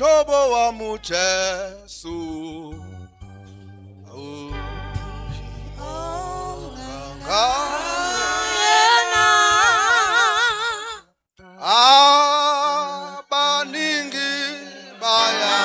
Ngumhlobo wami uJesu. Abaningi baya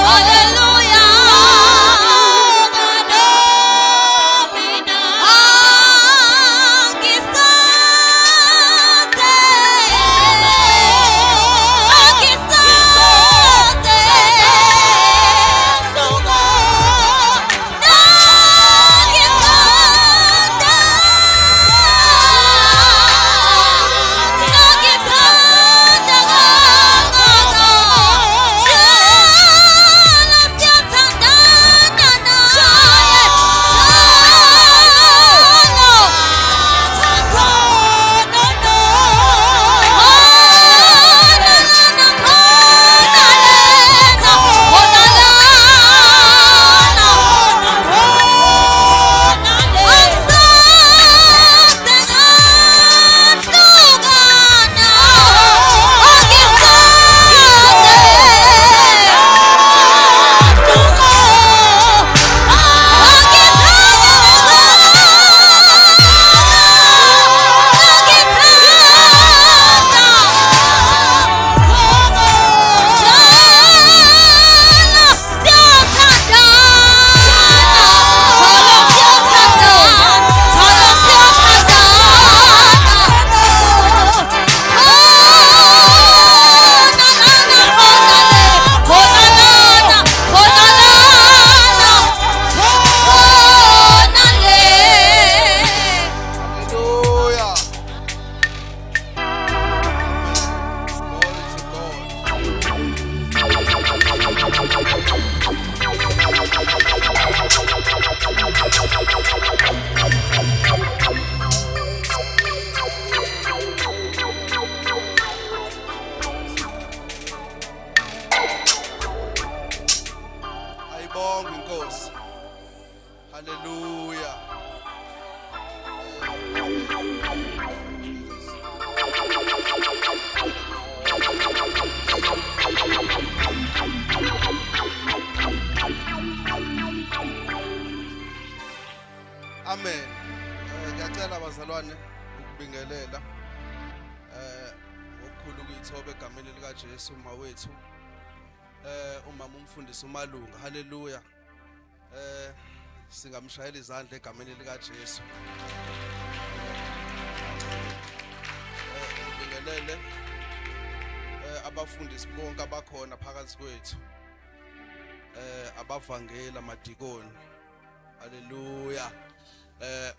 Hallelujah. Glory to God. Ayibongwe inkosi. Hallelujah. Jesus. Amen. Ngiyacela bazalwane ukubingelela ngokukhulu ukuyithoba egameni lika Jesu uma wethu. Umama umfundisi uMalunga. Hallelujah. Singamshayela izandla egameni lika Jesu. Ngibingelele abafundisi bonke abakhona phakathi kwethu. Abavangeli, amadikoni. Hallelujah.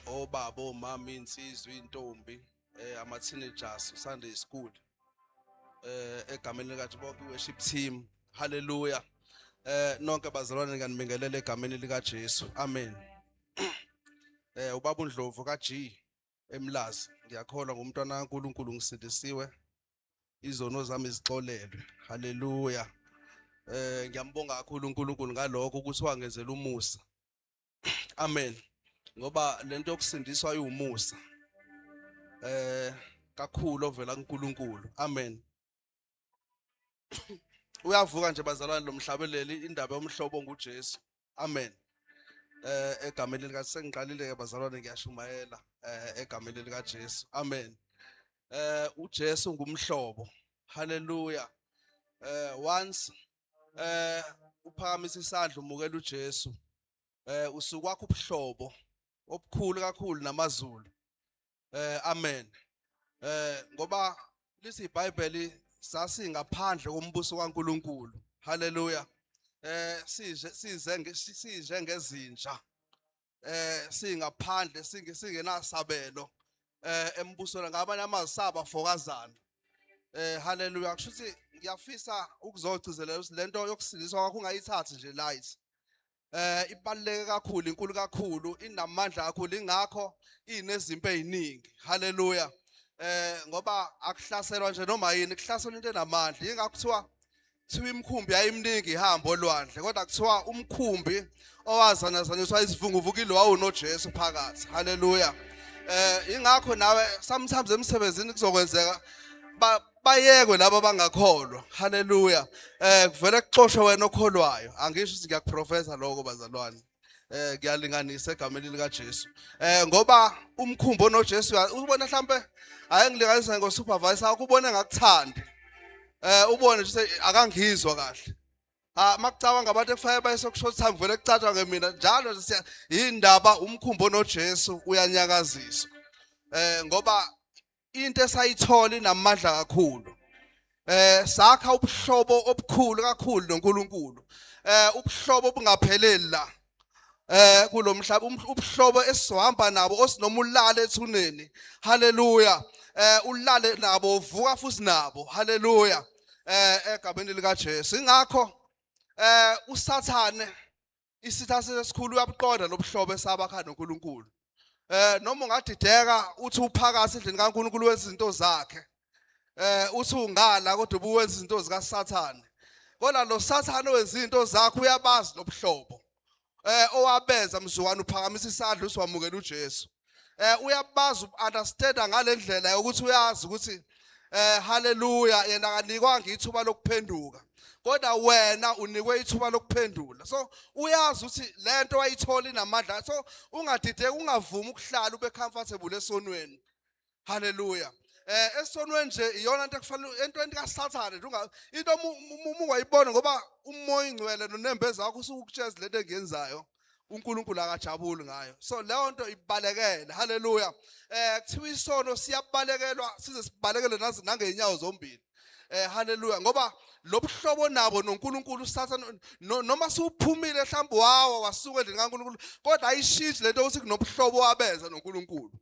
Obaba, omama, insizwa, intombi, ama teenagers, Sunday school. Egameni lika bonke worship team. Hallelujah. Nonke bazalwane ngiyanibingelela egameni lika Jesu. Amen. Ubaba uNdlovu ka G eMlazi. Ngiyakholwa ngumntwana kaNkuluNkulu, ngisindisiwe. Izono zami zixolelwe. Hallelujah. Ngiyambonga kakhulu uNkulunkulu ngalokho ukuthi wangenzela umusa. Amen. Ngoba lento yokusindiswa iwumusa. Kakhulu ovela kuNkulunkulu. Amen. Uyavuka nje bazalwane lo mhlabeleli indaba yomhlobo nguJesu. Amen. Egameni lika sengiqalile ke bazalwane ngiyashumayela egameni lika Jesu. Amen. uJesu ngumhlobo. Hallelujah. Once uphakamisa isandla umukela uJesu, usukwakho ubuhlobo obukhulu kakhulu namazulu. Amen. Ngoba lithi iBhayibheli sasingaphandle kombuso kaNkuluNkulu. Haleluya. Size size size ngezinja. Singaphandle singenasabelo embusweni ngabanye amazisaba fokazana. Haleluya. Kusho ukuthi ngiyafisa ukuzogcizelela ukuthi lento yokusindiswa kwakho ungayithathi nje light. Ibaluleke kakhulu, inkulu kakhulu, inamandla kakhulu, ingakho inezimpi eziningi. Haleluya. Ngoba akuhlaselwa nje noma yini, kuhlaselwa into enamandla. Ingakho kuthiwa imikhumbi yayiminingi ihamba olwandle, kodwa kuthiwa umkhumbi owazanazaniswa isivukuvuku ilo wawunoJesu phakathi. Haleluya. Ingakho nawe sometimes emsebenzini kuzokwenzeka bayekwe laba abangakholwa. Haleluya. Kuvele kuxoshwe wena okholwayo. Angisho ukuthi ngiyakuprofesa lokho bazalwane. Ngiyalinganisa egameni lika Jesu. Ngoba umkhumbi onoJesu ubona mhlambe hayi ngilinganisa ngo supervisor akubone ngakuthandi. Ubone nje akangizwa kahle. Ah makucabanga abantu ekufanele baye soku-short time vele kucatshangwe mina njalo nje indaba umkhumbi onoJesu uyanyakaziswa. Ngoba into esayithola inamandla kakhulu. Sakha ubuhlobo obukhulu kakhulu noNkulunkulu. Ubuhlobo obungapheleli la. Kulomhlaba ubuhlobo esizohamba nabo osinoma ulale ethuneni. Haleluya. Ulale nabo uvuka futhi nabo. Haleluya. Egameni lika Jesu. Ingakho uSathane isitha sesikhulu uyabuqonda lobuhlobo esabakha noNkulunkulu. Noma ungadideka uthi uphakathi endlini kaNkulunkulu wezinto zakhe. Uthi ungala kodwa ubuwenza izinto zikaSathane. Kodwa lo Sathane owenza izinto zakhe uyabazi lobuhlobo. Owabenza mzukwane uphakamisa isandla usiwamukela uJesu. Uyabazi understand ngalendlela ukuthi uyazi ukuthi haleluya yena akanikwanga ithuba lokuphenduka. Kodwa wena unikwe ithuba lokuphendula. So uyazi ukuthi lento wayithola inamandla. So ungadideki, ungavumi ukuhlala ube comfortable esonweni. Haleluya. Esonweni nje iyona into ekufanele entweni kaSathane nje unga into ungayibona ngoba umoya ingcwele nonembeza wakho usukutshela lento engiyenzayo. uNkulunkulu akajabuli ngayo. So leyo nto ibalekele. Haleluya. Kuthiwa isono siyabalekelwa size sibalekele nazi nangeenyawo zombili. Haleluya ngoba lobuhlobo nabo noNkulunkulu uSathane noma suphumile mhlawumbe wawa wasuka endlini kaNkulunkulu kodwa ayishintshi lento ukuthi kunobuhlobo wabenza noNkulunkulu.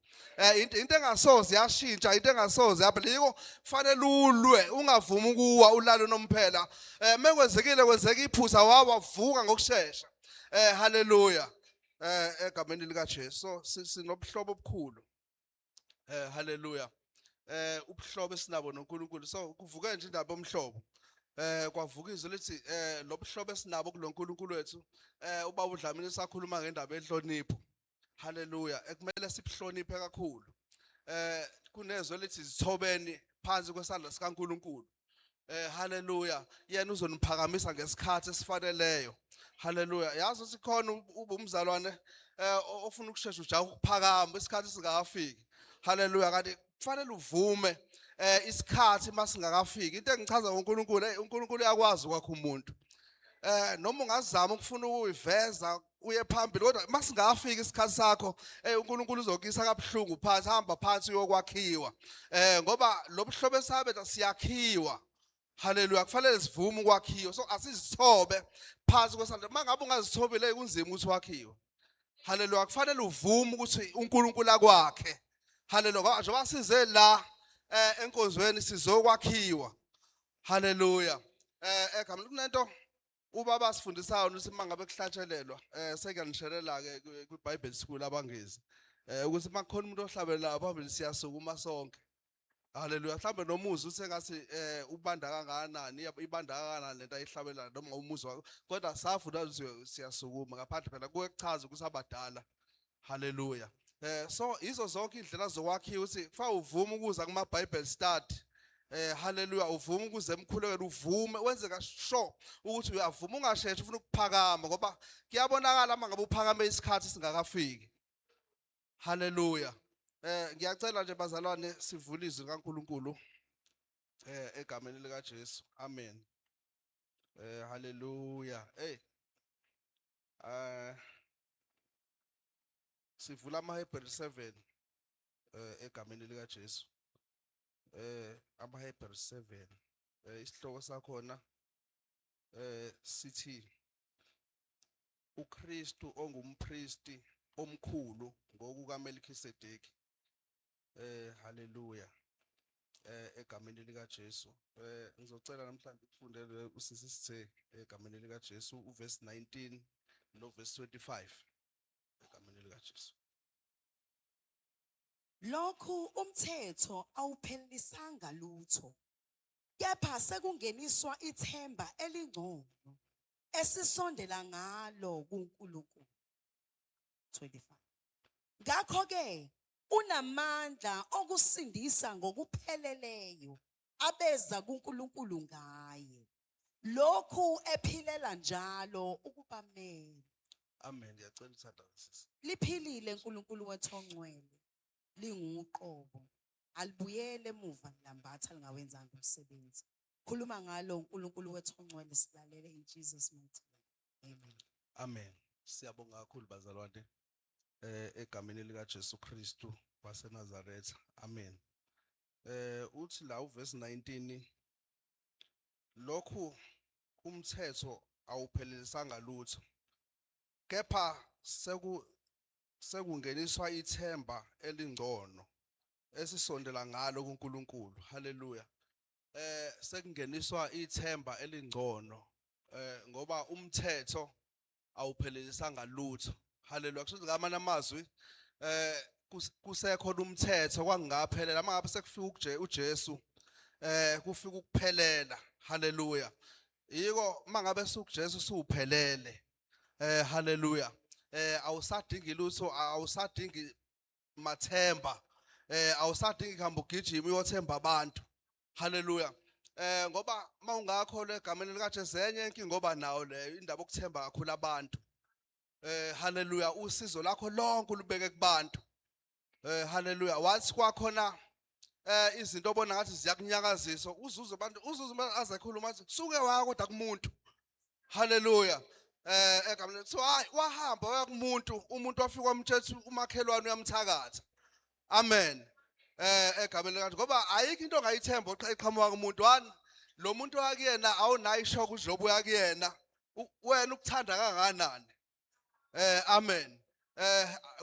Into engasoze yashintsha, into engasoze yaphela. Yiko kufanele ulwe, ungavumi ukuwa ulale nomphela. Mekwenzekile kwenzeka iphutha wawa vuka ngokusheshsha. Haleluya. Egameni lika Jesu. So sinobuhlobo obukhulu. Haleluya. Ubuhlobo esinabo noNkulunkulu. So kuvuke nje indaba yomhlobo. Kwavuka izwi lithi lobuhlobo esinabo kuloNkulunkulu wethu. Ubaba uDlamini sakhuluma ngendaba enhlonipho. Haleluya. Ekumele sibuhloniphe kakhulu. Kunezwe lithi zithobeni phansi kwesandla sikaNkulunkulu. Haleluya. Yena uzoniphakamisa ngesikhathi esifaneleyo. Haleluya. Yazi ukuthi khona ube umzalwane ofuna ukushesha ujaha ukuphakama isikhathi singakafiki. Haleluya. Kanti kufanele uvume isikhathi masingakafiki. Into engichaza ngoNkulunkulu, hey uNkulunkulu uyakwazi ukwakha umuntu. Noma ungazama ukufuna ukuyiveza uye phambili kodwa masingafiki isikhathi sakho uNkulunkulu uzokisa kabuhlungu phansi, hamba phansi uyokwakhiwa. Ngoba lobuhlobo esabetha siyakhiwa. Haleluya. Kufanele sivume ukwakhiwa. So asizithobe phansi kwesandla. Mangabe ungazithobile kunzima ukuthi wakhiwe. Haleluya. Kufanele uvume ukuthi uNkulunkulu akwakhe. Haleluya. Njengoba size la enkonzweni sizokwakhiwa. Haleluya. Egameni kunento ubaba asifundisayo ukuthi mangabe kuhlatshelelwa sekuyanishelela ke kwiBhayibheli school abangezi ukuthi makukhona umuntu ohlabelela phambili siyasukuma sonke. Haleluya. Mhlambe nomuzi usengathi ubanda kangakanani, ibanda kangakanani lento ayihlabelayo noma umuzi wakho, kodwa safunda ukuthi siyasukuma ngaphandle phela kuye kuchaza ukuthi abadala. Haleluya. So izo zonke indlela zokwakhiwa ukuthi kufanele uvume ukuza kuma Bible study. Haleluya, uvume ukuze emkhulekweni, uvume wenze ka sure ukuthi uyavuma, ungasheshi ufuna ukuphakama ngoba kuyabonakala uma ngabe uphakame isikhathi singakafiki. Haleluya. Ngiyacela nje bazalwane sivule izwi kaNkuluNkulu egameni lika Jesu. Amen. Haleluya. Hey. Sivula amaHebheru 7. Egameni lika Jesu. AmaHebheru 7, isihloko sakhona sithi uKristu ongumpristi omkhulu ngokukaMelkisedeki. Haleluya. Egameni lika Jesu. Ngizocela namhlanje ukufundele usisi Sithe egameni lika Jesu uverse 19 no verse 25 egameni lika Jesu. Lokhu umthetho awuphelelisanga lutho, kepha sekungeniswa ithemba elingcono esisondela ngalo kuNkulunkulu. 25. Ngakho ke unamandla okusindisa ngokupheleleyo abeza kuNkulunkulu ngaye, lokhu ephilela njalo ukubamela. Amen. Ngiyacela uthandaze, sisi. Liphilile uNkulunkulu wethu ongcwele, linguqobo, alibuyele emuva lambatha lingawenzanga umsebenzi. Khuluma ngalo uNkulunkulu wethu ongcwele, silalele, in Jesus mighty name, amen. Amen. Siyabonga kakhulu, bazalwane. Egameni lika Jesu Kristu waseNazaretha. Amen. Uthi la uverse 19, lokhu umthetho awuphelelisanga lutho, kepha sekungeniswa ithemba elingcono esisondela ngalo kuNkulunkulu. Haleluya. Sekungeniswa ithemba elingcono ngoba umthetho awuphelelisanga lutho. Haleluya. Kusho ngamanye amazwi kusekho umthetho kwangaphelela mangabe sekufika uJesu, kufika ukuphelela. Haleluya. Yiko mangabe sukuJesu suphelele. Haleluya. Awusadingi lutho, awusadingi mathemba. Awusadingi kuhamba ugijima uyothemba abantu. Haleluya. Ngoba mawungakholwa egameni lika Jesu, enye inkinga ngoba nawo leyo indaba okuthemba kakhulu abantu. Haleluya, usizo lakho lonke ulubeke kubantu. Haleluya. Wathi kwakhona izinto obona ngathi ziyakunyakazisa, uzuze abantu, uzuze aze khuluma athi suke waya kodwa kumuntu. Haleluya. Egameni, so hayi, wahamba waya kumuntu, umuntu wafika wamthetha umakhelwane uyamthakatha. Amen. Egameni likaJesu, ngoba ayikho into ongayithemba eqhamuka kumuntu one. Lo muntu wakuyena awunayo ishoko ujobo yakuyena. Wena ukuthanda kangakanani? Amen.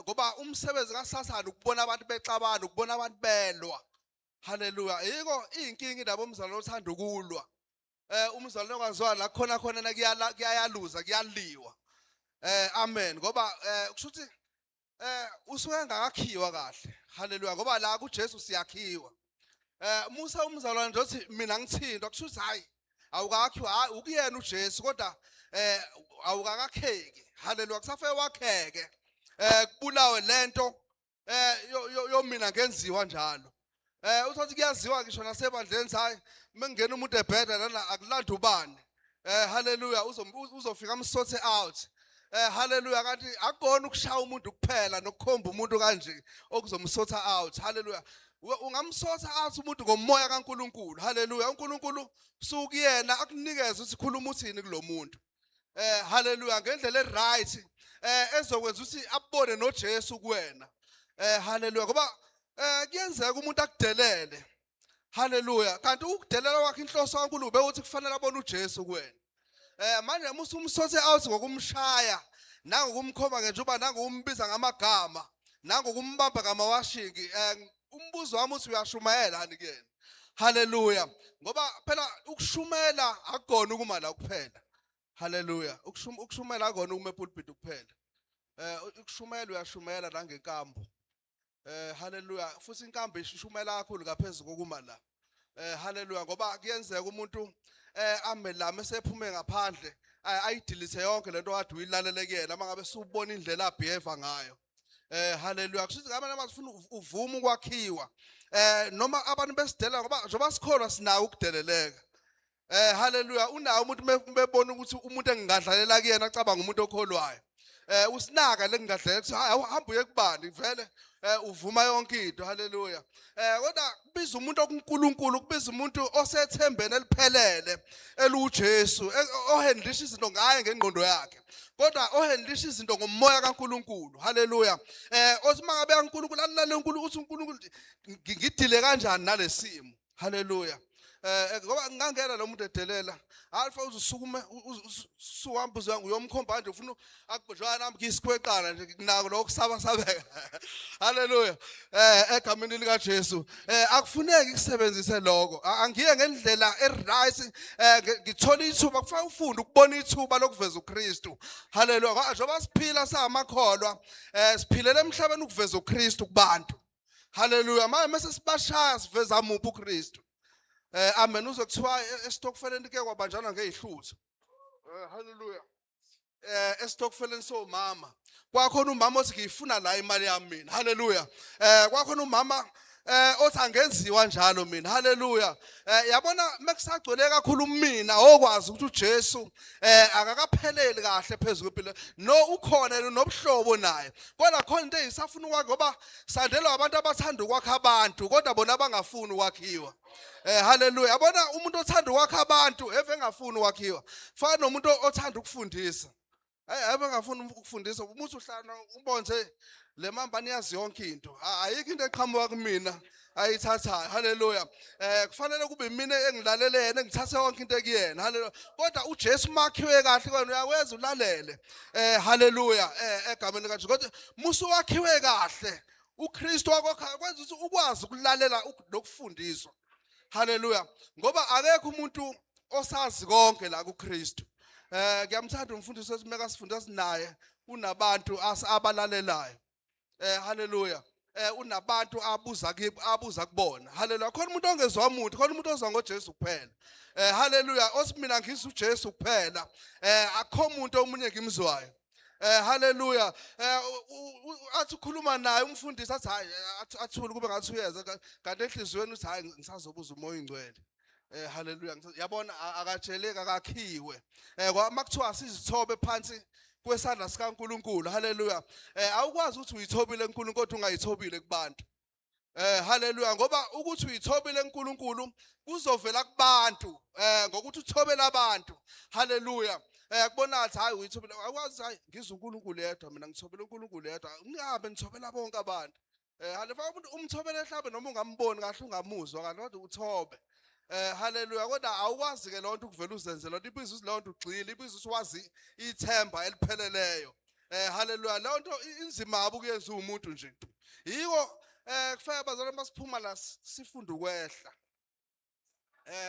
Ngoba umsebenzi kaSathane ukubona abantu bexabana, ukubona abantu belwa. Haleluya. Yiko inkinga indaba omzalwane othanda ukulwa. Umzalwane okwaziwa la khona khona na kuyala, kuyayaluza, kuyaliwa. Amen. Ngoba kusho ukuthi usuke engakakhiwa kahle. Haleluya. Ngoba la kuJesu siyakhiwa. Musa umzalwane nje othi mina ngithintwa, kusho ukuthi hayi, awukakhiwa, hayi ukuyena uJesu, kodwa awukakakheki. Haleluya. Kusafike wakheke. Kubulawe lento yomina ngenziwa njalo. Uthothi kuyaziwa ngisho nasebandleni, hayi, mengena umuntu ebheda lana akulanda ubani. Haleluya, uzofika amsort out. Haleluya, kanti akukona ukushaya umuntu kuphela nokukhomba umuntu kanje okuzomsorta out. Haleluya. Ungamsorta out umuntu ngomoya kaNkuluNkulu. Haleluya. UNkulunkulu sukuyena akunikeze ukuthi khuluma uthini kulomuntu. Haleluya, ngendlela eright ezokwenza ukuthi abone noJesu kuwena. Haleluya, ngoba kuyenzeka umuntu akudelele. Haleluya. Kanti ukudelela kwakhe, inhloso kaNkulunkulu bewuthi kufanele abone uJesu kuwena. Manje musu umsorte out ngokumshaya nangokumkhomba njengoba nangokumbiza ngamagama nangokumbamba ngamawashingi, umbuzo wami uthi uyashumayela hani kuyena? Haleluya. Ngoba phela ukushumela akukona ukuma la kuphela. Haleluya. Ukushumela akona ukuma epulpit kuphela. Ukushumela uyashumela la ngenkambo. Haleluya. Futhi inkambo ishumela kakhulu ngaphezulu kokuma la. Haleluya, ngoba kuyenzeka umuntu ame la mesephume ngaphandle ayidelete yonke lento kade uyilalele kuyena mangabe subona indlela abehave ngayo. Haleluya. Kusho ukuthi ngamanye amazwi ufuna uvume ukwakhiwa. Noma abantu besidela, ngoba njengoba sikholwa sinawo ukudeleleka. Haleluya, unawo umuntu bebona ukuthi umuntu engingadlalela kuyena acabanga umuntu okholwayo. Usinaka lengingadlela kuthi hayi, hamba uye kubani vele, uvuma yonke into. Haleluya. Kodwa kubiza umuntu okuNkulunkulu, kubiza umuntu osethembeni eliphelele eluJesu, ohandlisha izinto ngaye ngengqondo yakhe, kodwa ohandlisha izinto ngomoya kaNkulunkulu. Haleluya. Othi mangabe uNkulunkulu alalele uNkulunkulu, uthi uNkulunkulu ngidile kanjani nalesimo. Haleluya. Ngoba ngangena lo muntu edelela alfa, uzusukume usuhamba uze uyomkhomba nje, ufuna akubojwana nami ngisikweqala nje nako lokho kusaba sabeka. Haleluya. Egameni lika Jesu, akufuneki kusebenzise lokho. Angiye ngendlela eright, ngithola ithuba. Kufanele ufunde ukubona ithuba lokuveza uKristu. Haleluya. Njengoba siphila samakholwa, siphilela emhlabeni ukuveza uKristu kubantu. Haleluya. Manje mase sibashaya, siveza muphi uKristu? Amen. Uzokuthiwa esitokfeleni ke kwabanjana ngezihluthu. Haleluya. Esitokfeleni somama kwakhona umama othi ngiyifuna la imali yami mina. Haleluya. Kwakhona umama othi angenziwa njalo mina. Haleluya. Yabona, mekusagcwele kakhulu mina, okwazi ukuthi uJesu akakapheleli kahle phezulu kwempilo, no ukhona nobuhlobo naye, kodwa khona into eyisafuna ukwakha, ngoba sandelwa abantu abathanda ukwakha abantu kodwa bona abangafuni ukwakhiwa. Haleluya. Yabona, umuntu othanda ukwakha abantu eve engafuni ukwakhiwa, fana nomuntu othanda ukufundisa. Hayi, ave engafuni ukufundisa. Umuntu uhlala ubonje le mamba niyazi yonke into, ayikho into eqhamuka kumina ayithathayo. Haleluya. Kufanele kube mina engilalele yena, engithathe yonke into ekuyena. Haleluya. Kodwa uJesu makhiwe kahle kwena, uyakwenza ulalele. Haleluya. Egameni likaJesu. Kodwa musu wakhiwe kahle uKristu wakho, kwenza ukuthi ukwazi ukulalela nokufundiswa. Haleluya. Ngoba akekho umuntu osazi konke la kuKristu. Ngiyamthanda umfundisi osimeka sifunda sinaye, unabantu abalalelayo. Haleluya. Unabantu abuza kibo, abuza kubona. Haleluya. Khona umuntu ongezwa umuntu, khona umuntu ozwa ngoJesu kuphela. Haleluya. Othi mina ngizwa uJesu kuphela. Akho umuntu omunye ngimzwayo. Haleluya. Athi ukhuluma naye umfundisi, athi hayi, athule kube ngathi uyeza, kanti enhliziyweni uthi hayi, ngisazobuza uMoya oNgcwele. Haleluya. Yabona, akatsheleki, akakhiwe. Makuthiwa sizithobe phansi kwesandla sikaNkuluNkulu. Haleluya. Awukwazi ukuthi uyithobile kuNkulunkulu kodwa ungayithobile kubantu. Haleluya, ngoba ukuthi uyithobile kuNkulunkulu kuzovela kubantu, ngokuthi uthobela abantu. Haleluya. Kubona ngathi hayi, uyithobile. Awukwazi, hayi, ngizwa uNkulunkulu yedwa mina, ngithobela uNkulunkulu yedwa, ngihambe ngithobela bonke abantu. Haleluya. Umuntu umthobele mhlawumbe noma ungamboni kahle, ungamuzwa kahle, kodwa uthobe. Haleluya. Kodwa awukwazi ke lonto ukuvela uzenze lonto, ibiza ukuthi lonto ugxile, ibiza ukuthi wazi ithemba elipheleleyo. Haleluya. Leyo nto inzima ukuyenza umuntu nje. Yiko kufanele bazalwane masiphuma la sifunde ukwehla.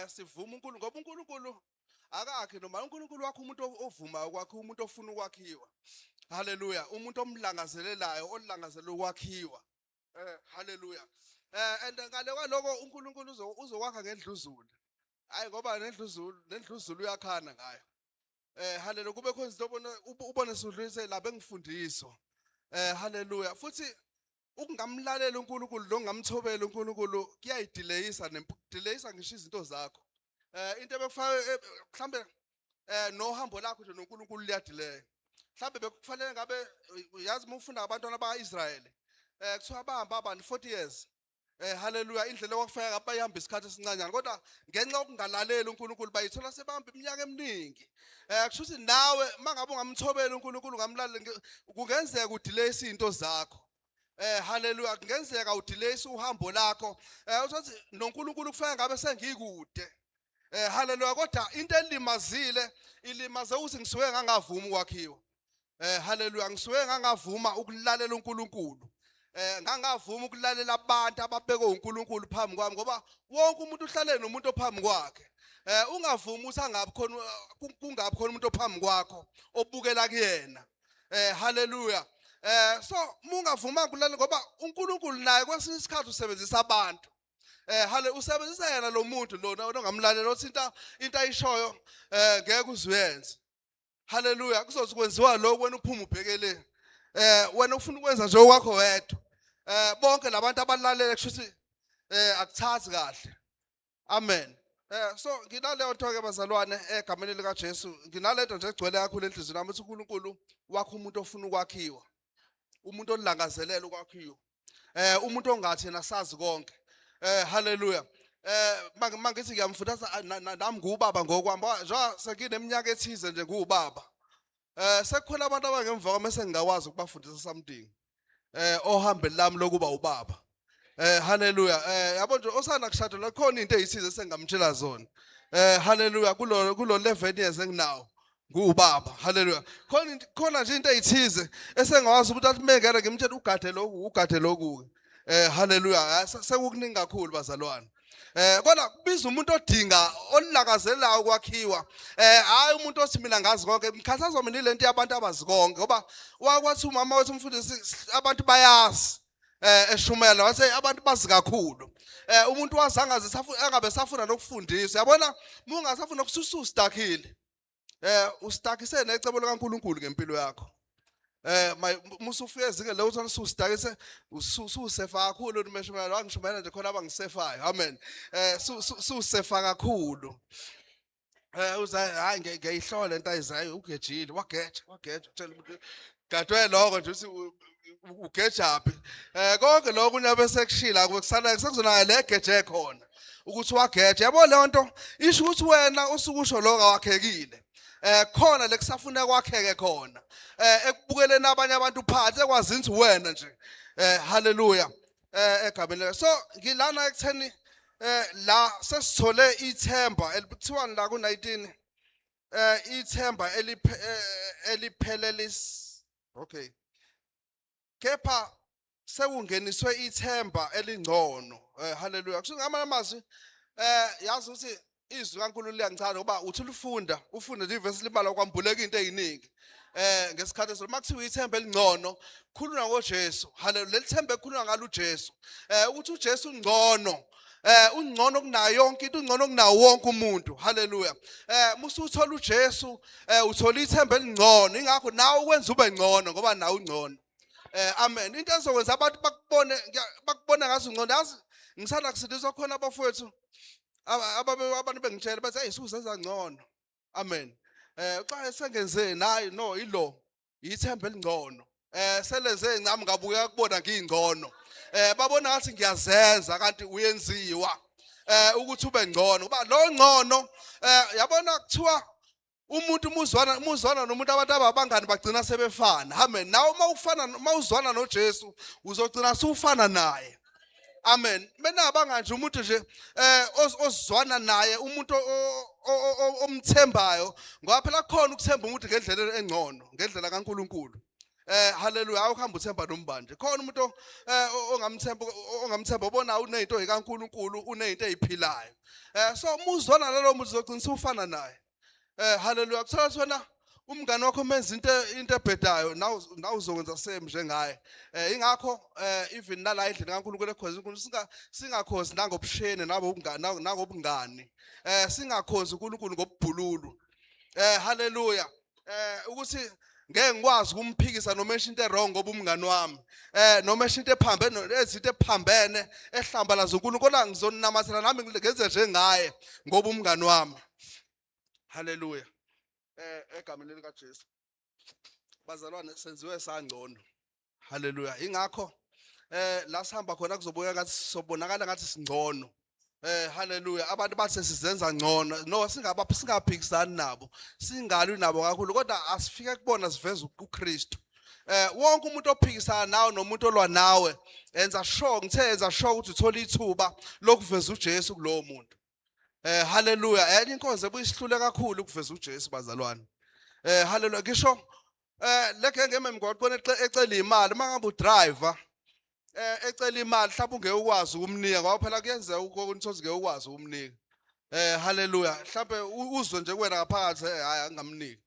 Sivuma uNkulunkulu, ngoba uNkulunkulu akakhe noma uNkulunkulu wakho umuntu ovumayo kwakhe, umuntu ofuna ukwakhiwa. Haleluya. Umuntu omlangazelelayo, olangazelela ukwakhiwa. Haleluya. And ngale kwaloko uNkulunkulu uzokwakha ngendluzula. Hayi, ngoba nendluzula uyakhana ngayo. Haleluya. Kube khona izinto obona ubone sudlulise la bengifundiswa. Haleluya. Futhi ukungamlalela uNkulunkulu nokungamthobela uNkulunkulu kuyayidelayisa, nempudeleyisa ngisho izinto zakho. Into ebekufanele mhlambe nohambo lakho nje noNkulunkulu liyadelay. Mhlambe bekufanele ngabe yazi uma ufunda abantwana bakwaIsrael, kuthiwa bahamba abantu 40 years. Haleluya. Indlela okwakufika bayihamba isikhathi esincanyana, kodwa ngenxa yokungalaleli uNkulunkulu bayithola sebahamba iminyaka eminingi. Kusho ukuthi nawe mangabe ungamthobela uNkulunkulu, ungamlaleli, kungenzeka udelay izinto zakho. Haleluya. Kungenzeka udelay uhambo lakho. Uthi noNkulunkulu kufanele ngabe sengikude. Haleluya. Kodwa into elimazile ilimaze ukuthi ngisuke ngangavuma ukwakhiwa. Haleluya. Ngisuke ngangavuma ukulalela uNkulunkulu. Ngangavuma ukulalela abantu ababekwe uNkulunkulu phambi kwami, ngoba wonke umuntu uhlale nomuntu ophambi kwakhe. Ungavumi ukuthi angabi khona, kungabi khona umuntu ophambi kwakho obukela kuyena. Haleluya. So mungavuma ukulalela, ngoba uNkulunkulu naye kwesinye isikhathi usebenzisa abantu. Hale usebenzisa yena lo muntu lona ongamlalela, othi into ayishoyo ngeke uzuyenze. Haleluya. Kuzothi kwenziwa lokho, wena uphuma ubhekele. Wena ufuna ukwenza nje okwakho wedwa. Bonke labantu abalalele kusho ukuthi akuthathi kahle. Amen. So nginaleyo nto ke bazalwane egameni lika Jesu, nginalento nje egcwele kakhulu enhliziyweni yami ukuthi uNkulunkulu wakho umuntu ofuna ukwakhiwa, umuntu olangazelela ukwakhiwa, umuntu ongathi yena sazi konke. Haleluya. Mangithi ngiyamfundisa nami ngubaba ngokwami, njengoba sekineminyaka ethize nje ngubaba. Sekukhona abantu abangemva kwami esengingakwazi ukubafundisa something. Ohambeni lami lokuba ubaba. Haleluya. Yabo nje osana kushada la khona into ezithize esengamtshela zona. Haleluya, kulo 11 years enginawo ngubaba. Haleluya. Khona nje into ezithize esengawazi ukuthi athi mengena ngimtshela ugade lokhu, ugade lokhu. Haleluya. Sekukuningi kakhulu bazalwane. Kodwa kubiza umuntu odinga olakazelayo ukwakhiwa. Hayi umuntu othi mina ngazi konke. Ngikhathazwa mina ilento yabantu abazi konke ngoba wakwathi umama wethu umfundisi abantu bayazi. Eshumela wathi abantu bazi kakhulu. Umuntu wazangaze angabe safuna nokufundisa. Yabona mungasafuna ukususa ustakile. Ustakise necebo likaNkuluNkulu ngempilo yakho. Musufike ezingeni lokuthi usustakise ususefa kakhulu nimeshumela wangishumela nje khona abangisefayo. Amen. Susefa kakhulu. Uza hayi ngiyayihlola lento ayizayo ugejile wageja wageja tshela umuntu gadwe lokho nje uthi ugejaphi. Konke lokho unyabe sekushila kusala sekuzona le geje khona ukuthi wageja. Yabo leyo nto isho ukuthi wena usukusho lokho awakhekile. Khona lekusafuna kwakheke khona. Ekubukeleni abanye abantu phansi ekwazi ukuthi wena nje. Haleluya. Egameni. So ngilana ekutheni la sesithole ithemba elithiwani la ku19 ithemba eliphelelis. Okay. Kepha sekungeniswe ithemba elingcono. Haleluya. Kusho ngamanye amazwi yazi ukuthi izwi kaNkulunkulu liyangichaza ngoba uthi ulifunda ufunde nje ivesi libala kwambuleka into eziningi. Ngesikhathi eso makuthiwa ithemba elingcono khuluma ngoJesu. Haleluya. Leli themba ekhuluma ngalo uJesu. Ukuthi uJesu ungcono. Ungcono kunayo yonke into, ungcono kunawo wonke umuntu. Haleluya. Musuthola uJesu, uthola ithemba elingcono. Ingakho nawe ukwenza ube ngcono ngoba nawe ungcono. Amen. Into ezokwenza abantu bakubone bakubona ngathi ungcono. Yazi ngisanda kusindiswa khona abafowethu abantu bengitshela bathi hey suzenza ngcono. Amen. Xa esengenzeni hayi no ilo ithemba elingcono. Selenze nami ngabuya kubona ngingcono. Babona ngathi ngiyazenza kanti uyenziwa ukuthi ube ngcono. Kuba lo ngcono yabona kuthiwa umuntu muzwana nomuntu abantu ababangani bagcina sebefana. Amen. Nawe uma ufana uma uzwana noJesu uzogcina sufana naye. Amen. Benabanga nje umuntu nje ozwana naye umuntu omthembayo ngoba phela khona ukuthemba umuntu ngendlela engcono ngendlela kaNkuluNkulu. Haleluya. Awuhamba uthemba nombanje. Khona umuntu ongamthemba ubona unezinto zikaNkuluNkulu unezinto eziphilayo. So muzwana nalowo muntu uzogcina usufana naye. Haleluya. Kuthola ukuthi wena umngane wakho menza into ebhedayo nawe uzokwenza same njengaye. Ingakho even nala endlini kaNkulunkulu ekhonza uNkulunkulu singakhozi nangobushene nabo nangobungani. Singakhozi uNkulunkulu ngobubhululu. Haleluya. Ukuthi ngeke ngikwazi ukumphikisa noma esho into wrong ngoba umngani wami. Noma esho into ephambene ezinto ephambene ehlambalaza uNkulunkulu kodwa ngizonamathela nami ngenze njengaye ngoba umngani wami. Haleluya. Egameni lika Jesu. Bazalwane senziwe sangcono. Haleluya. Ingakho la sihamba khona kuzobuya ngathi sobonakala ngathi singcono. Haleluya. Abantu bathi sizenza ngcono. No singaphikisani nabo. Singalwi nabo kakhulu kodwa asifike kubona siveza uKristu. Wonke umuntu ophikisana nawe nomuntu olwa nawe enza sure ngithe enza sure ukuthi uthola ithuba lokuveza uJesu kulowo muntu. Haleluya. Enye inkonzo ebuyisihlule kakhulu ukuveza uJesu bazalwane. Haleluya. Ngisho le genge emgwaqweni ecela imali mangabe udriver ecela imali mhlawumbe ungeke ukwazi ukumnika ngoba phela kuyenzeka ukuthi ngeke ukwazi ukumnika. Haleluya. Mhlawumbe uzwe nje kuwena ngaphakathi hayi angamniki.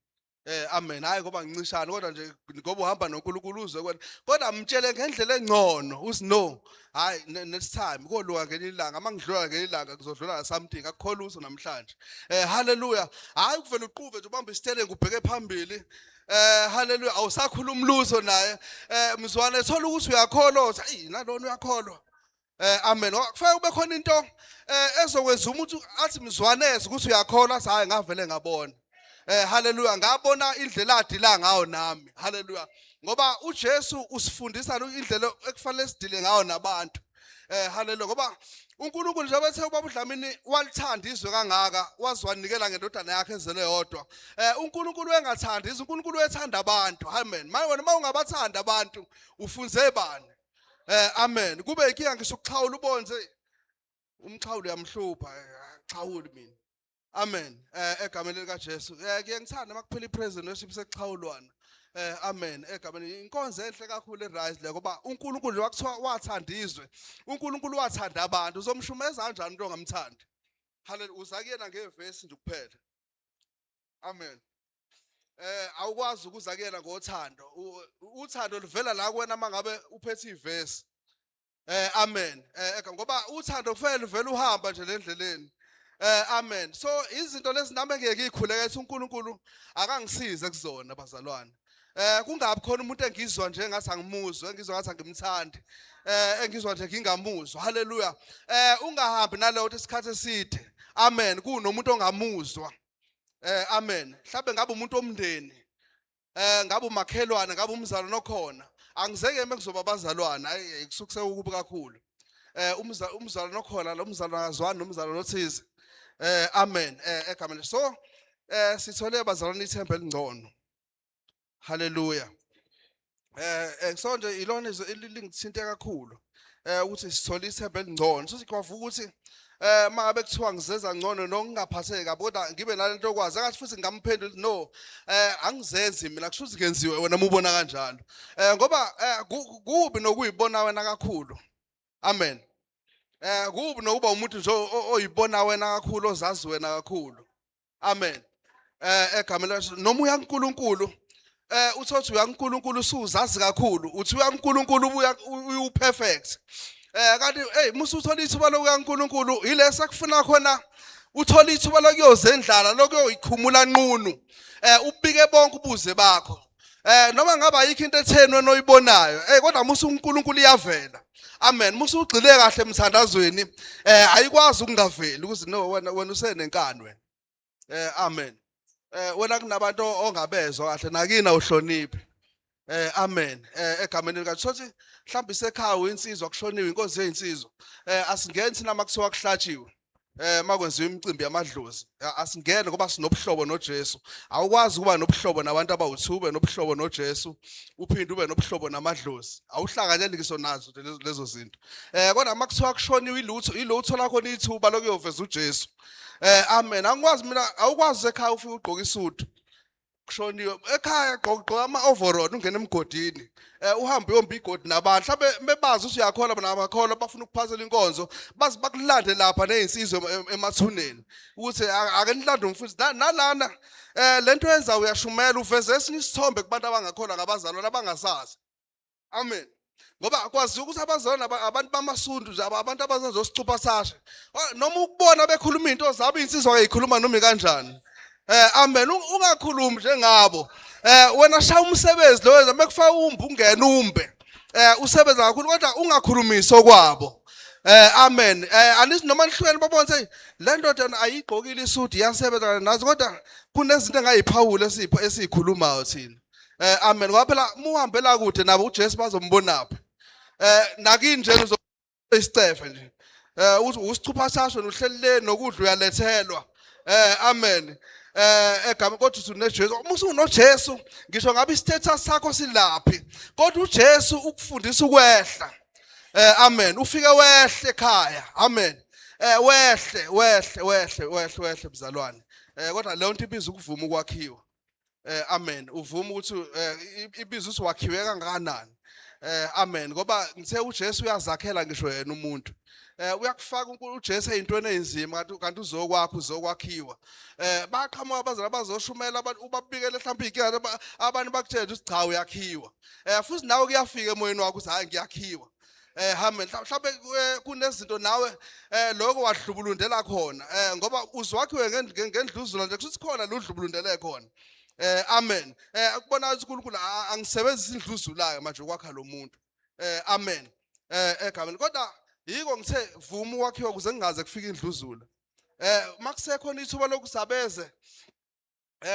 Amen. Hayi ngoba ngincishana kodwa nje ngoba uhamba noNkulunkulu uzwe kwena. Kodwa mtshele ngendlela engcono uthi no. Hayi next time koluka ngelinye ilanga mangidlula ngelinye ilanga kuzodlula something akukho lutho namhlanje. Haleluya. Hayi ukuvela uquve nje ubamba isiteleng ubheke phambili. Haleluya awusakhuluma lutho naye. Mzwane thola ukuthi uyakholwa uthi ayi nalona uyakholwa. Amen. Kufanele kube khona into ezokwenza umuntu athi mzwaneze ukuthi uyakholwa, athi hayi ngavele ngabona. Haleluya, ngabona indlela adila ngayo nami. Haleluya. Ngoba uJesu usifundisa indlela ekufanele sidile ngayo nabantu. Haleluya, ngoba uNkulunkulu njengoba ethe ubaba uDlamini walithanda izwe kangaka, waziwanikela ngendodana yakhe ezelwe yodwa. UNkulunkulu engathandi izwe, uNkulunkulu wethanda abantu. Amen. Manje wena mawungabathanda abantu, ufunze bani? Amen. Kube inkinga ngisho ukuxhawula ubonze umxhawulo uyamhlupha, xhawuli mina. Amen. Egameni lika Jesu. Kuye ngithanda makuphela ipraise and worship sekuxhawulwana. Amen. Egameni inkonzo enhle kakhulu eRise le, ngoba uNkulunkulu wakuthiwa wathanda izwe. uNkulunkulu wathanda abantu. Uzomshumeza kanjani umuntu ongamthandi? Haleluya. Uza kuyena ngevesi nje kuphela. Amen. Awukwazi ukuza kuyena ngothando. Uthando luvela la kuwena mangabe uphethe ivesi. Amen. Ngoba uthando kufanele luvele uhamba nje lendleleni. Amen. So izinto lezi nami engeke ikhuleke ethi uNkulunkulu akangisize kuzona bazalwane. Kungabi khona umuntu engizwa nje ngathi angimuzwe, engizwa ngathi angimthandi. Engizwa nje ngingamuzwa. Haleluya. Ungahambi naleyo isikhathi eside. Amen. Kunomuntu ongamuzwa. Amen. Mhlawumbe ngabe umuntu omndeni. Ngabe umakhelwane, ngabe umzalwane okhona. Angizeke mekuzoba abazalwane, hayi kusuke sekukubi kakhulu. Umzalwane okhona, lo mzalwane akazwani nomzalwane othize. Amen. Egameni. So sithole bazalwane ithemba elingcono. Haleluya. So nje ilona izwi lingithinte kakhulu. Ukuthi sithole ithemba elingcono. So sikwavuka ukuthi mangabe kuthiwa ngizenza ngcono nokungaphatheki kabi, kodwa ngibe nalento okwazi akathi futhi ngingamphendula ukuthi no, angizenzi mina, kusho ukuthi ngenziwe wena mubona kanjalo. Ngoba kubi nokuyibona wena kakhulu. Amen. Kubi nokuba umuntu nje oyibona wena kakhulu, ozazi wena kakhulu. Amen. Egameni laJesu, noma uyaNkulunkulu, uthothi uyaNkulunkulu usuzazi kakhulu, uthi uyaNkulunkulu ubuya uyu perfect. Kanti hey musu uthola ithuba lokuyaNkulunkulu, ilesa kufuna khona uthola ithuba lokuyozendlala, lokuyoyikhumula nqunu. Ubike bonke ubuze bakho. Noma ngaba ayikho into etheni wena oyibonayo, kodwa musu uNkulunkulu iyavela. Amen. Musu ugxile kahle emthandazweni, ayikwazi ukungaveli ukuthi no wena usenenkani wena. Amen. Wena kunabantu ongabezwa kahle nakina uhloniphe. Amen. Egameni lika Jesu, mhlawumbe isekhaya uyinsizwa kushoniwe inkonzo yezinsizwa. Asingeni thina makuthiwa kuhlatshiwe. Makwenziwa imicimbi yamadlozi, asingene ngoba sinobuhlobo noJesu. Awukwazi ukuba nobuhlobo nabantu abawuthube nobuhlobo noJesu, uphinde ube nobuhlobo namadlozi. Awuhlanganyeli ngisho nazo nje lezo zinto. Kodwa makuthiwa kushoniwe ilutho, ilo uthola khona ithuba lokuyoveza uJesu. Amen. Angikwazi mina, awukwazi ekhaya ufike ugqoke isudu. Kushoniwe ekhaya, gqoka ama overall ungene emgodini. Uhambe uyomba igodi nabantu. Mhlawumbe bebazi ukuthi uyakholwa bona abakholwa, bafuna ukuphasela inkonzo, baze bakulande lapha nezinsizwa emathuneni. Ukuthi ake nilande umfundisi. Nalana lento yenza uyashumela, uveze esinye isithombe kubantu abangakholwa ngabazalwane abangasazi. Amen. Ngoba kwaziwa ukuthi abazalwane abantu bamasundu nje, abantu abazozosicupha sashe. Noma ukubona bekhuluma into zabo, insizwa ayikhuluma noma kanjani. Amen. Ungakhulumi njengabo. Wena shaya umsebenzi lo wenza mekufaka umbe ungena umbe. Usebenza kakhulu kodwa ungakhulumisi okwabo. Amen. Anisi noma nihlukene babone ukuthi le ndoda ayigqokile isudu iyasebenza nazo, kodwa kunezinto engayiphawula esipho esikhulumayo thina. Amen. Ngoba phela muhambela kude nabo uJesu bazombonaphi. Nakini nje isicefe nje. Uthi usicupha sasho nohleli le nokudla uyalethelwa. Amen. Egama kodwa uthi uneJesu. Uma usunoJesu ngisho ngabe isithetha sakho silaphi, kodwa uJesu ukufundisa ukwehla. Amen. Ufike wehle ekhaya. Amen. Wehle, wehle, wehle, wehle, wehle mzalwane. Kodwa leyo nto ibiza ukuvuma ukwakhiwa. Amen. Uvuma ukuthi ibiza ukuthi wakhiwe kangakanani. Amen. Ngoba ngithe uJesu uyazakhela ngisho yena umuntu. Uyakufaka uJesu ezintweni ezinzima, kanti uzokwakha, uzokwakhiwa. Baqhamuka abazali abazoshumela abantu, ubabikele mhlawumbe inkinga, abantu bakutshela ukuthi cha uyakhiwa. Futhi nawe kuyafika emoyeni wakho ukuthi hayi ngiyakhiwa. Amen. Mhlawumbe kunezinto nawe lokho wadlubulundela khona. Ngoba uzwakhiwe ngendluzula nje, kusho khona ludlubulundele khona. Amen. Ukubona ukuthi uNkulunkulu angisebenzisi indluzulayo manje ukwakha lo muntu. Amen. Egameni. Kodwa Yiko ngithe vuma ukwakhiwa kuze kungaze kufike indluzula. Makusekhona ithuba lokusabeze,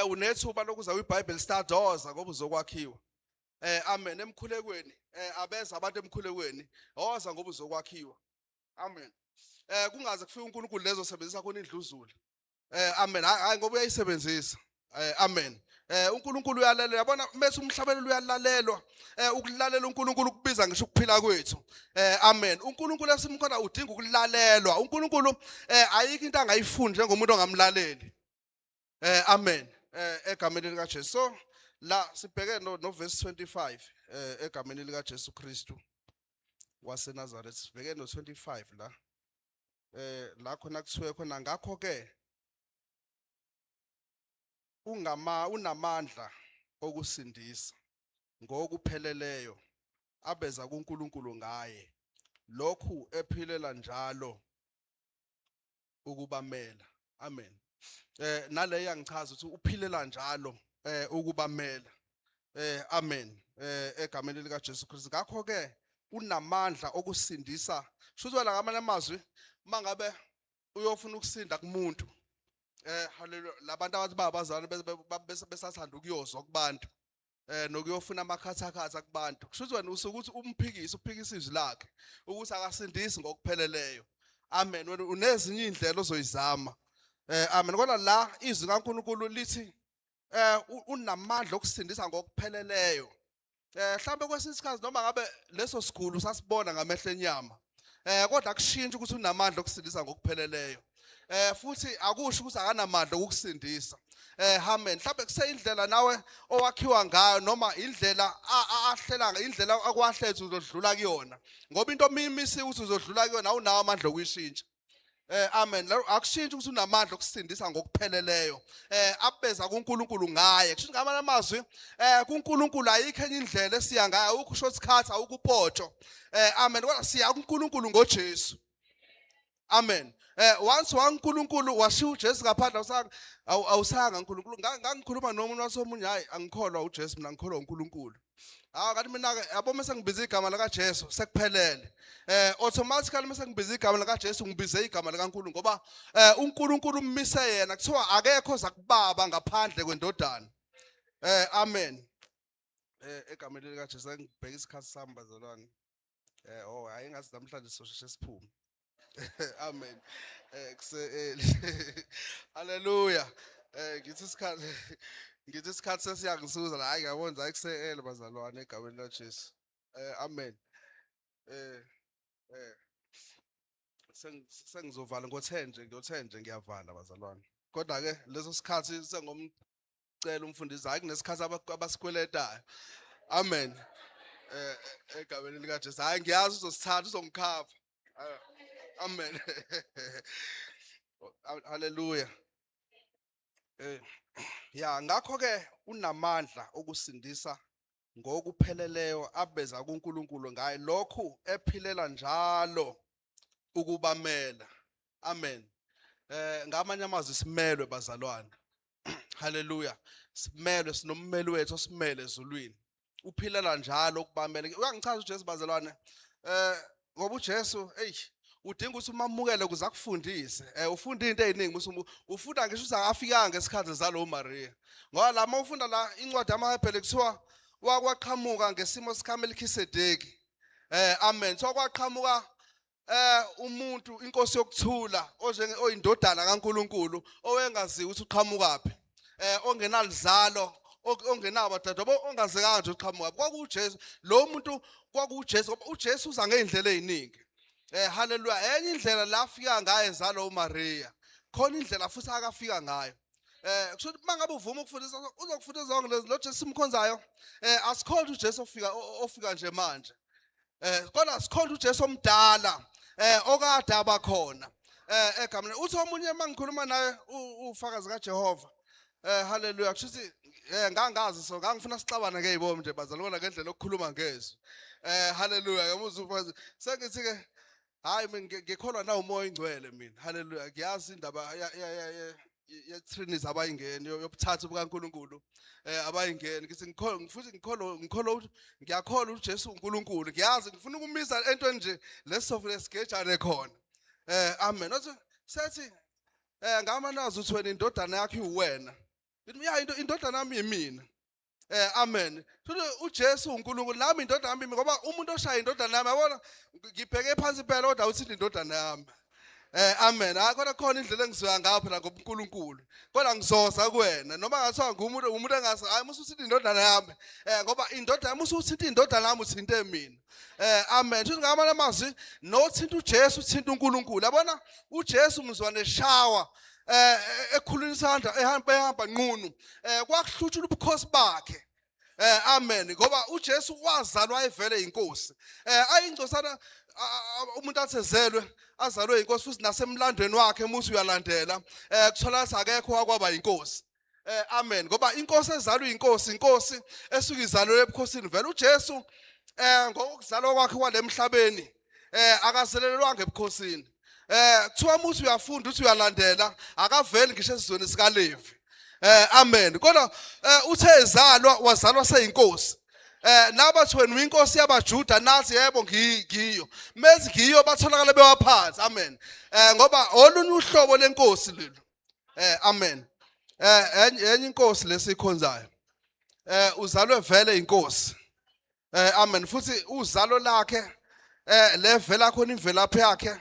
unethuba lokuza kwiBible Star doza ngoba uzokwakhiwa. Amen. Emkhulekweni, abeza abantu emkhulekweni, woza ngoba uzokwakhiwa. Amen. Kungaze kufike uNkulunkulu lezo sebenzisa khona indluzula. Amen. Hayi ngoba uyayisebenzisa. Amen. UNkulunkulu uyalalela, yabona mase umhlabelelo uyalalelwa. Ukulalela uNkulunkulu kubiza ngisho ukuphila kwethu. Amen. UNkulunkulu esimkhona udinga ukulalelwa. UNkulunkulu ayikho into angayifuni njengomuntu ongamlaleli. Amen. Egameni lika Jesu. So la sibheke no verse 25 egameni lika Jesu Kristu waseNazaretha. Sibheke no 25 la. La khona kuthiwe khona ngakho ke ungama unamandla okusindisa ngokupheleleyo abeza kuNkulunkulu ngaye, lokhu ephilela njalo ukubamela. Amen. Nale yangichaza ukuthi uphilela njalo ukubamela. Amen. Egameni lika Jesu Kristu. Ngakho ke unamandla okusindisa. Shuthi wena ngamanye amazwi mangabe uyofuna ukusinda kumuntu, haleluya, labantu abathi babazalwane bese besathanda ukuyozwa kubantu nokuyofuna amakhathakhatha kubantu, kusho wena usukuthi umphikisi uphikisa izwi lakhe ukuthi akasindisi ngokupheleleyo. Amen. Wena unezinye indlela ozoyizama. Amen. Kodwa la izwi kaNkulunkulu lithi unamandla okusindisa ngokupheleleyo. Mhlambe kwesinye isikhathi noma ngabe leso sigulu sasibona ngamehlo enyama, kodwa akushintshe ukuthi unamandla okusindisa ngokupheleleyo. Futhi akusho ukuthi akanamandla okusindisa. Amen. Mhlambe kuseyindlela nawe owakhiwa ngayo noma indlela ahlela, indlela akwahletha uzodlula kuyona, ngoba into omimisi ukuthi uzodlula kuyona awunawo amandla okuyishintsha. Amen. Akushintshe ukuthi unamandla okusindisa ngokupheleleyo. Abeza kuNkulunkulu ngaye. Kusho ngamanye amazwi, kuNkulunkulu ayikho enye indlela esiya ngayo, awukho shortcut, awukho upotsho. Amen. Kodwa siya kuNkulunkulu ngoJesu. Amen. Once waNkulunkulu washiya uJesu ngaphandle, awusanga awusanga uNkulunkulu. Ngangikhuluma nomuntu wasomunye, hayi angikholwa uJesu mina, ngikholwa uNkulunkulu. Hawu, kanti mina ke yabo mase ngibiza igama lika Jesu sekuphelele. Automatically mase ngibiza igama lika Jesu ngibize igama likaNkulunkulu, ngoba uNkulunkulu ummise yena, kuthiwa akekho zakubaba ngaphandle kwendodana. Amen. Egameni lika Jesu ngibheka isikhathi sami bazalwane. Oh hayi, ngathi namhlanje sosheshe siphume. Amen. Kuse Hallelujah. Ngithi isikhathi sesiyangisuza la, hayi ngiyabona, hayi kuse early bazalwane egameni la Jesu. Amen. Sengizovala ngo-10 nje, ngo-10 nje ngiyavala bazalwane. Kodwa ke leso sikhathi sengomcela umfundisi, hayi kunesikhathi abasikweletayo. Amen. Egameni lika Jesu. Hayi ngiyazi uzosithatha, uzongikhava. Amen. Hallelujah. Ya, ngakho ke unamandla okusindisa ngokupheleleyo abeza kuNkulunkulu ngaye, lokhu ephilela njalo ukubamela. Amen. Ngamanye amazwi simelwe bazalwane. Hallelujah. Simelwe, sinommeli wethu osimele ezulwini. Uphilela njalo ukubamela. Uyangichaza uJesu bazalwane. Ngoba uJesu, hey, udinga ukuthi umamukele ukuze akufundise. Ufunda into eziningi ufunda ngisho ukuthi akafikanga ngesikhathi zalo Maria. Ngoba la mawufunda la incwadi yamaHebheru kuthiwa wakwaqhamuka ngesimo sikaMelkisedeki. Amen. So kwaqhamuka umuntu inkosi yokuthula onjenge oyindodana kaNkuluNkulu owengaziwa ukuthi uqhamukaphi, ongenalizalo, ongenabo dadewabo, ongazekanga nje uqhamukaphi. KwakuJesu lo muntu, kwakuJesu, ngoba uJesu uza ngeindlela eziningi. Haleluya. Enye indlela la afika ngayo ezalo uMaria, khona indlela futhi akafika ngayo. Kusho ukuthi mangabe uvuma ukufundisa uzokufundisa zonke lezi. Lo Jesu simkhonzayo, asikhonza uJesu ofika nje manje, kodwa sikhonza uJesu omdala okade abakhona. Egameni uthi omunye mangikhuluma naye ufakazi kaJehova. Haleluya. Kusho ukuthi ngangazi, so ngangifuna sixabane ke yibo nje bazalwana ngendlela okukhuluma ngezwi. Haleluya. Yamuzwa ufakazi, sengithi ke hayi mina ngikholwa na uMoya oNgcwele mina. Haleluya. Ngiyazi indaba ye Trinity abayingeni, yobuthathu bukaNkuluNkulu, abayingeni. Ngithi ngikholwa futhi ngikholwa ngiyakholwa uJesu uNkulunkulu. Ngiyazi ngifuna ukumisa entweni nje lesofu lesigejane khona. Amen. Wathi sethi ngamanazi uthi wena indodana yakho iwena. Ngithi ya, into indodana yami yimina. Amen. Futhi uJesu uNkulunkulu, nami indodana yami, ngoba umuntu oshaya indodana yami, yabona, ngibheke phansi impela, kodwa uthi indodana yami. Amen. Hayi, kodwa khona indlela engizoya ngayo phela ngobuNkulunkulu. Kodwa ngizoza kuwena noma ngathiwa ngumuntu, umuntu engase, hayi, musu uthi indodana yami. Ngoba indodana yami, usuthi indodana yami, uthinte mina. Amen. Futhi ngamanye amazwi, nothinta uJesu uthinta uNkulunkulu. Yabona, uJesu mzwane eshawa, ekhulula isandla, ehamba nqunu, kwakuhlutshula ubukhosi bakhe. Amen, ngoba uJesu wazalwa evele inkosi. Ayingcosana umuntu athezelwe, azalwe inkosi, futhi nasemlandweni wakhe musu uyalandela, kuthola akekho wakwaba inkosi. Amen, ngoba inkosi ezalwa inkosi, inkosi esuke izalwe ebukhosini vele. uJesu ngokuzalwa kwakhe kwalemhlabeni, akazelelwanga ebukhosini. Kuthiwa muthi uyafunda, uthi uyalandela, akaveli ngisho esizweni sikaLevi. Amen. Kodwa uthe ezalwa, wazalwa seyinkosi. Nabathi wena uyinkosi yabaJuda, nathi yebo, ngiyo. Mezi ngiyo, batholakala bewaphansi. Amen. Ngoba olunye uhlobo lenkosi lelo. Amen. Enye inkosi lesikhonzayo. Uzalwe vele inkosi. Amen. Futhi uzalo lakhe levela khona, imvelaphi yakhe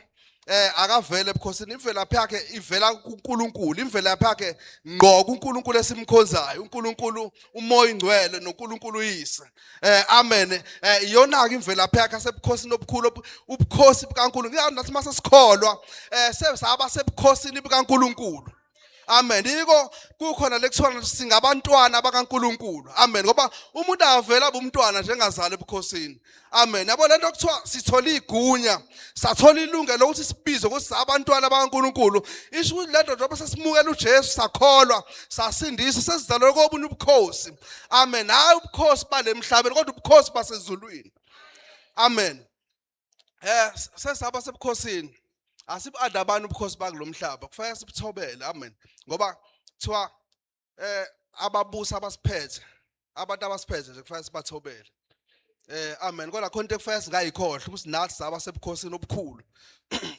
akavele ebukhosini, imvelaphi yakhe ivela kuNkulunkulu, imvelaphi yakhe ngqo kuNkulunkulu esimkhonzayo, uNkulunkulu uMoya ingcwele noNkulunkulu uyise. Amen. Iyona ke imvelaphi yakhe asebukhosini obukhulu, ubukhosi bukaNkulunkulu. Nathi mase sikholwa sesaba sebukhosini bukaNkulunkulu. Amen. Yiko kukhona lekuthiwa singabantwana bakaNkuluNkulu. Amen. Ngoba umuntu avela ubumntwana njengazala ebukhosini. Amen. Yabo, lento kuthiwa sithola igunya, sathola ilungelo lokuthi sibizwe ukuthi sabantwana bakaNkuluNkulu. Isho ukuthi lento njengoba sesimukela uJesu, sakholwa, sasindiswa, sesizalelwe kobunye ubukhosi. Amen. Hayi ubukhosi balemhlabeni, kodwa ubukhosi basezulwini. Amen. Sesaba sebukhosini. Asibu-adabani ubukhosi bakulomhlaba, kufanele sibuthobele. Amen. Ngoba kuthiwa ababusi abasiphethe, abantu abasiphethe nje, kufanele sibathobele. Amen. Kodwa khona into ekufanele singayikhohlwa, ukuthi nathi saba sebukhosini obukhulu.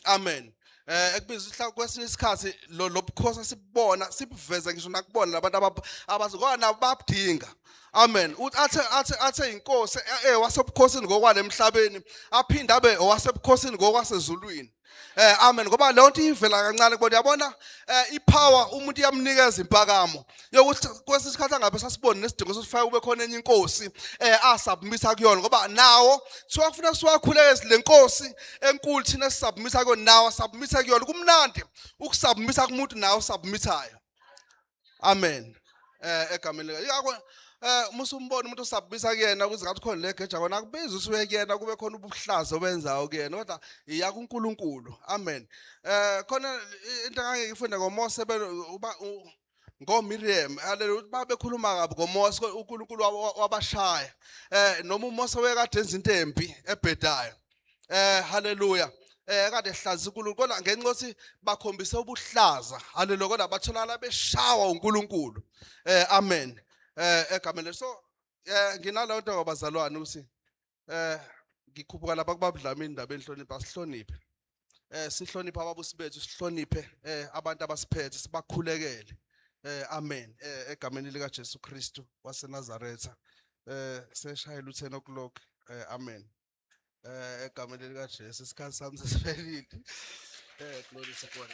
Amen. Ekubiza ukuthi kwesinye isikhathi lo lobukhosi asibona sibuveze ngisho nakubona labantu abazi, kodwa nabo babudinga. Amen. Uthi athe inkosi wasebukhosini ngokwale emhlabeni, aphinde abe owasebukhosini ngokwasezulwini. Amen, ngoba leyo nto ivela kancane kubona, yabona, ipower umuntu iyamnikeza impakamo yokuthi kwesinye isikhathi angabe sasibone nesidingo sokufaka kube khona enye inkosi asubmita kuyona, ngoba nawo kuthiwa kufuna siwakhuleke le nkosi enkulu thina esubmita kuyona, nawo submita kuyona. Kumnandi ukusubmita kumuntu nawo usubmitayo. Amen. Egameni lika yako musumbona umuntu osubmita kuyena ukuze ngathi khona legeja kona akubiza usuye kuyena, kube khona ubuhlazo obenzayo kuyena, kodwa iya kuNkulunkulu. Amen. Khona into engake ngifunda ngoMose uba ngoMiriam, haleluya, babekhuluma kabi ngoMose, uNkulunkulu wabashaya. Noma uMose wekade enza into embi ebhedayo. Haleluya. Kade ehlaza uNkulunkulu, kodwa ngenxa yokuthi bakhombise ubuhlaza, haleluya, kodwa batholakala beshawa uNkulunkulu. Amen. Egameni. So nginaleyo nto ngabazalwane ukuthi ngikhuphuka lapha kubabuDlamini, indaba enhlonipho, asihloniphe. Sihloniphe ababusi bethu, sihloniphe abantu abasiphethe, sibakhulekele. Amen. Egameni lika Jesu Kristu waseNazaretha. Seshayela u10 o'clock. Amen. Egameni lika Jesu, isikhathi sami sesiphelile. Glory to God.